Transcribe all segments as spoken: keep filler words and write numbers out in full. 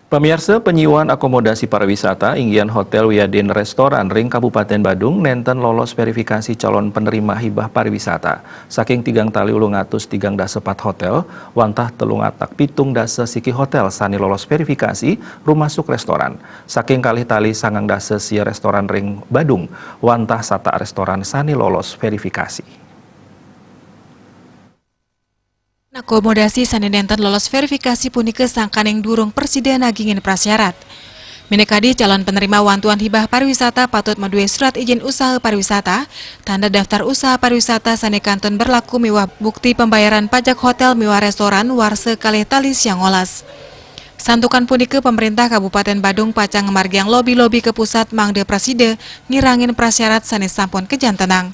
Pamiarsa, panyiwaan akomodasi pariwisata, inggihan hotél wiadin réstoran ring Kabupatén Badung nénten lolos vérifikasi calon penerima hibah pariwisata. Saking tigang tali ulung atus tigang dasa pat hotél, wantah telung atak pitung dasa siki hotél sané lolos vérifikasi, rumasuk réstoran. Saking kalih tali sangang dasa sia réstoran ring Badung, wantah satak réstoran sané lolos vérifikasi. Akomodasi sané nénten lolos vérifikasi punika sangkaning durung prasida nagingin prasyarat. Minakadi calon penerima wantuan hibah pariwisata patut madué surat ijin usaha pariwisata, tanda daftar usaha pariwisata sané kantun berlaku miwah bukti pembayaran pajak hotél miwah réstoran warsa kalih tali siangolas. Santukan punika, Pemerintah Kabupatén Badung pacang ngamargiang lobi-lobi ka pusat mangda prasida ngirangin prasyarat sané sampun kajantenang.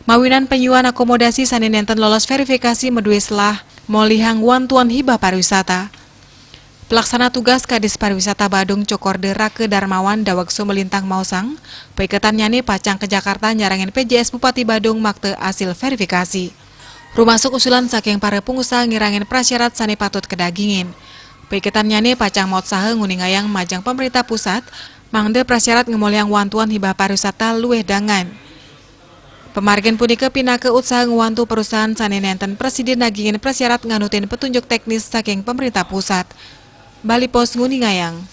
Mawinan panyiwaan akomodasi sané nénten lolos vérifikasi madué selah molihang wantuan hibah pariwisata. Pelaksana tugas Kadis Pariwisata Badung Cokorda Raka Darmawan daweg sumalintang maosang, paiketannyané pacang ka Jakarta nyarengin P J S Bupati Badung makta asil vérifikasi. Rumasuk usulan saking para pangusaha ngirangin prasyarat sané patut kadagingin. Paiketannyané pacang mautsaha nguningayang majeng pemerintah pusat, mangda prasyarat ngamolihang wantuan hibah pariwisata luwih dangan. Pamargin punika pinaka utsaha ngwantu perusahaan sané nénten prasida nagingin prasyarat nganutin petunjuk teknis saking pemerintah pusat. Bali Post nguningayang.